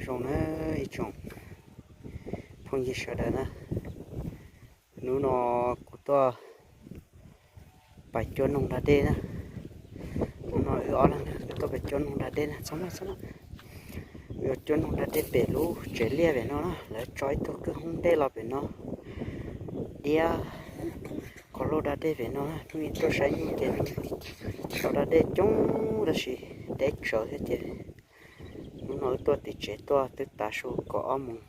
Zoo na, ib tsoom phooj ywg sawv daws na, hnub no kuv tuaj pais cuab noog da dej na. Hnub no wb ob leeg na, wb tuaj pais cuab noog da dej na, txhob maj txhob maj. Wb yuav cuab noog da dej pem lub tsev liaj pem no na, lawv tso ib tug kwj hoob dej los pem no diab qhov lauj da dej pem no na. Hnub ib tuaj saib nyuj ces so da dej coob tab sis deb tsawv thiab ces hnub no wb tuaj tim tsev tuaj twb tav su kaum ob moos,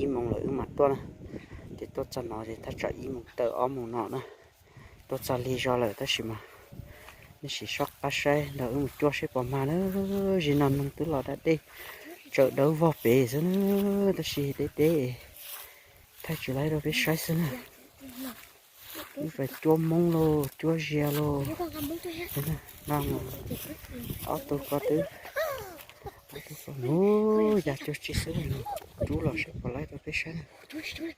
ib moos lawm wb mam tuaj na. Ces tuaj txog no ces thaj tsam ib moos tawm ob moos no na. Tuaj txog lig zog lawm tab sis mas nej sim soj qab saib nrog wb mus cuab seb puas mag na. Zim no noog twb los da dej tsawm dawb vog pem xwb na, tab sis deb deb, thaij tsis laib rau peb saib xwb na. Wb pais cuab moob lauj, cuab zia lauj. Nqa mus ob tug ko twb, ob tug ko mus ya cuag tsi xwb no. Rub los seb puas laib rau peb saib na.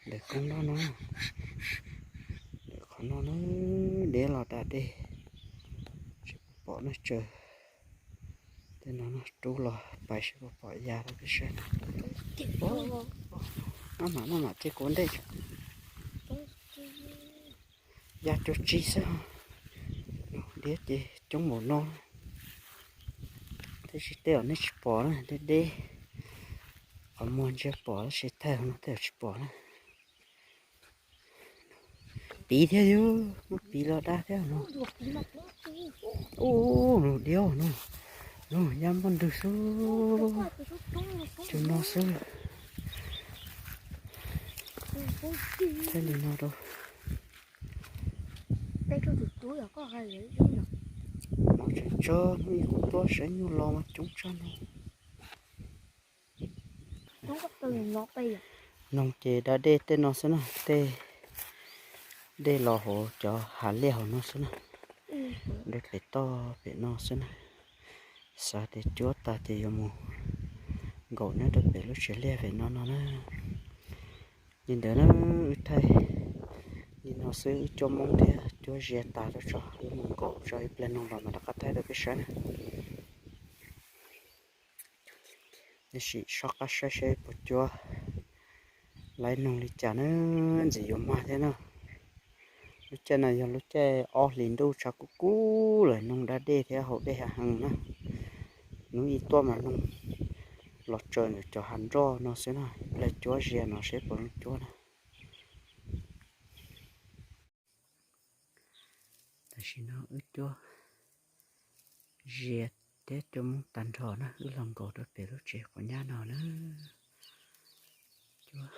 Ntawm koob no no, ntawm qhov no na, deb los da dej, seb puas pom na tsaws. Tej no no rub los pais seb puas pom ya rau peb saib na. Maj mam maj mam ces kuv ua ntej. Ya cuag tsi xwb, diab ces coob npaum no. Tab sis tej zaum nej tsis pom na, deb deb, qhov muag ntsia pom tab sis thaij no tej zaum tsis pom na. Piv thiab yog muab piv los da thiab no. Ub, nus diab no, no ya npoj ntws xwb, cug no xwb. Thaij li no rau. Mov tseem tsawg, hnub ib kuv tuaj saib nyuj los mas coob tshaj no. Noog ces da dej tej no xwb na, tej dej los hauv cov hav liaj hauv no xwb na. Dej pem toj pem no xwb na. Xav tias cuab tag ces yuav mus nkaum nyob rau pem lub tsev liaj pem no no na. Li ntawd na, wb thaij li no xwb, wb cuab moob thiab cuab zia tas rau tso, wb mus nkaum tso ib pliag noog los mas rov qab thaij rau peb saib na. Tab sis soj qab saib seb puas cuab laib noog li cas na, ntxim yuav mag thiab na. Lub caij no yog lub caij ob hlis ntuj tshav kub kub lawm, noog da dej thiab haus dej hav heev na. Hnub ib tuaj mas noog los tsaws ntawm cov hav nroj no xwb na, ib pliag cuab zia no seb puas zoo cuab na. Tam sim no wb cuab zia thiab cuab moob tag nrho na, wb los nkaum rau pem lub tsev quav nyab no na. Cuab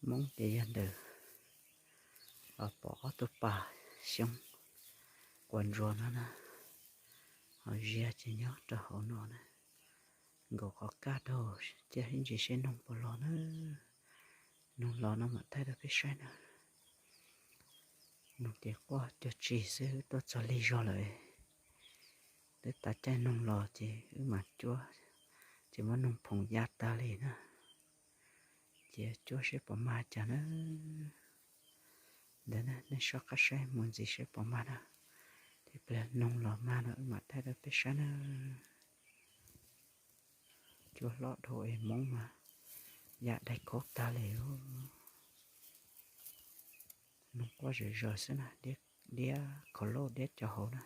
moob ces yog ntawm, pom ob tug pas xyoob quas ntsuas no na, ho zia ces nyob rau hauv no na. Nkaum qhov kaj rau, cia ib ntsis seb noog puas los na. Noog los no mam thaij rau peb saib na. Noog ces quaj cuag tsi xwb, tuaj txog lig zog lawm. Twb tas caij noog los ces wb mam cuab, ces muab noog phoom ya tag li na. Ces cuab seb puas mag cas na. Ntawd na, nej soj qab saib mus ntxiv seb puas mag na. Ib pliag noog los mag no wb mam thaij rau peb saib na. Cuab hlob dhau es moob mas ya daig khaub tag li. Noog quaj zom zaws xwb na, diab khaus lauj diab cov hauv na.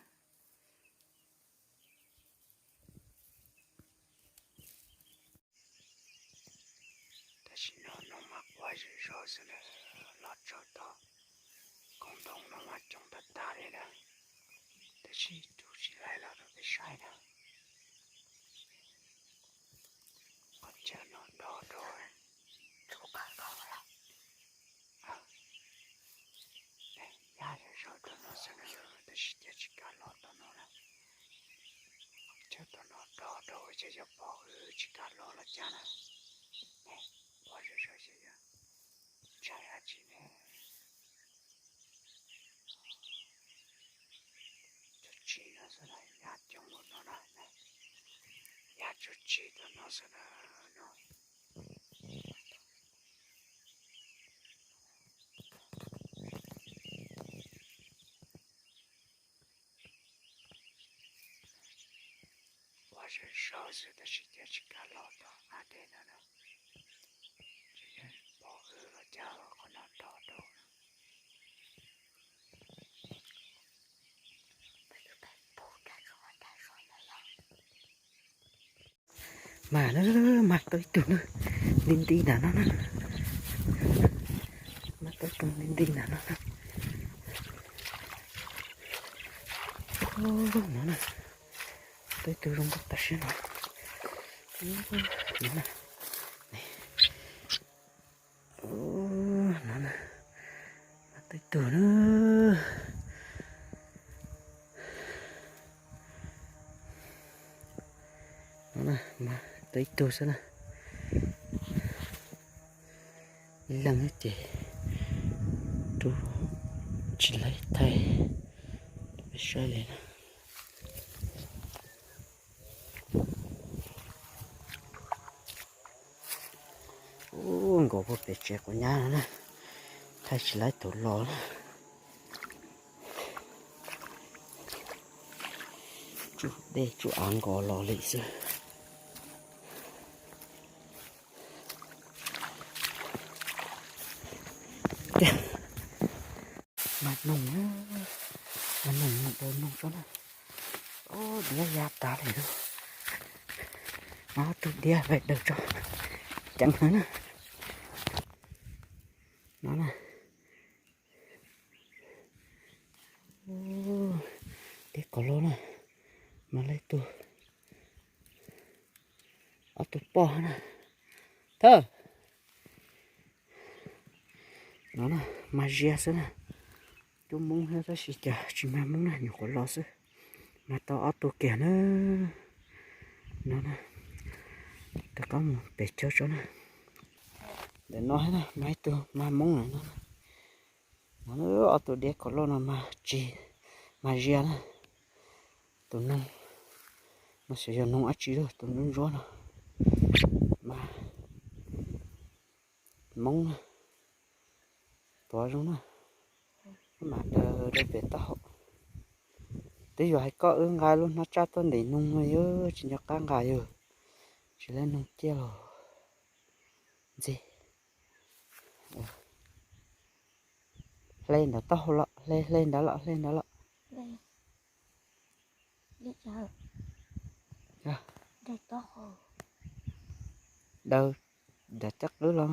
Tam sim no noog mas quaj zom zaws xwb na, los tsaws tau. Koom ntoo no mas coob tag tag li na, tab sis rub tsis laib los rau peb saib na. Qhov chaw no dog dog. Ya zom zaws rau no xwb na, tab sis cas tsis kam los tom no na. Chaw tom no dog dog, cas yuav pom wb tsis kam los los cas na. Pom zom zaws ces yog ntshai dab tsi ne. Tsuj tsis no xwb na, ya coob ua no na, ya tsuj tsis tom no xwb na no. Ua Sawv sawv xwb tab sis cas tsis kam los tod qab dej no na. Tsis pom wb los cas qhov no nrog rau. Mas na, mas tau ib tug na, nti nti nram no na. Mas tau ib tug nti nti nram no na. No na, tau ib tug zoo nkauj tam siab no. No na, no na, mas tau ib tug na. No na, mas tau ib tug xwb na. Ib leeg ces rub tsis laib thaij peb saib li na. Ub, nkaus puag pem tsev quav nyab no na, thaij tsis laib tus los na. Tsuj dej tsuj av nkaus los li xwb. Mas noog, mas noog, noog daws noog tso na. Ub, diab ya tas li lauj. Mas ob tug diab pais daws tso, ceev heev na. No na, diab qos loj na, mas leej tug, ob tug poj na. Thawj, no na, mas zia xwb na. Cov Hmoob thiab tab sis cas tsis mag Hmoob na, nyuam qhuav los xwb. Mas tau ob tug kiag na. No na, rov qab mus pem chaw tso na. Ntawm no thiab na, mas ib tug mag Hmoob na no. No ob tug diab qos loj no mas tsis, mas zia na. Tus noog no xyov yog noog dab tsi lauj, tus ntsuab ntsuab no mas Hmoob na. Tuav zoo na, mam daws rau pem taub hau. Twb yog hais koj wb nqa lub hnab tsaj tuaj ntes noog no yog tsis nco qab nqa yog tsis laib noog ciaj los ntxig. Hle ntawm taub hau los, hle hle ntawd los, hle ntawd los. Daws, daws caj qwb los.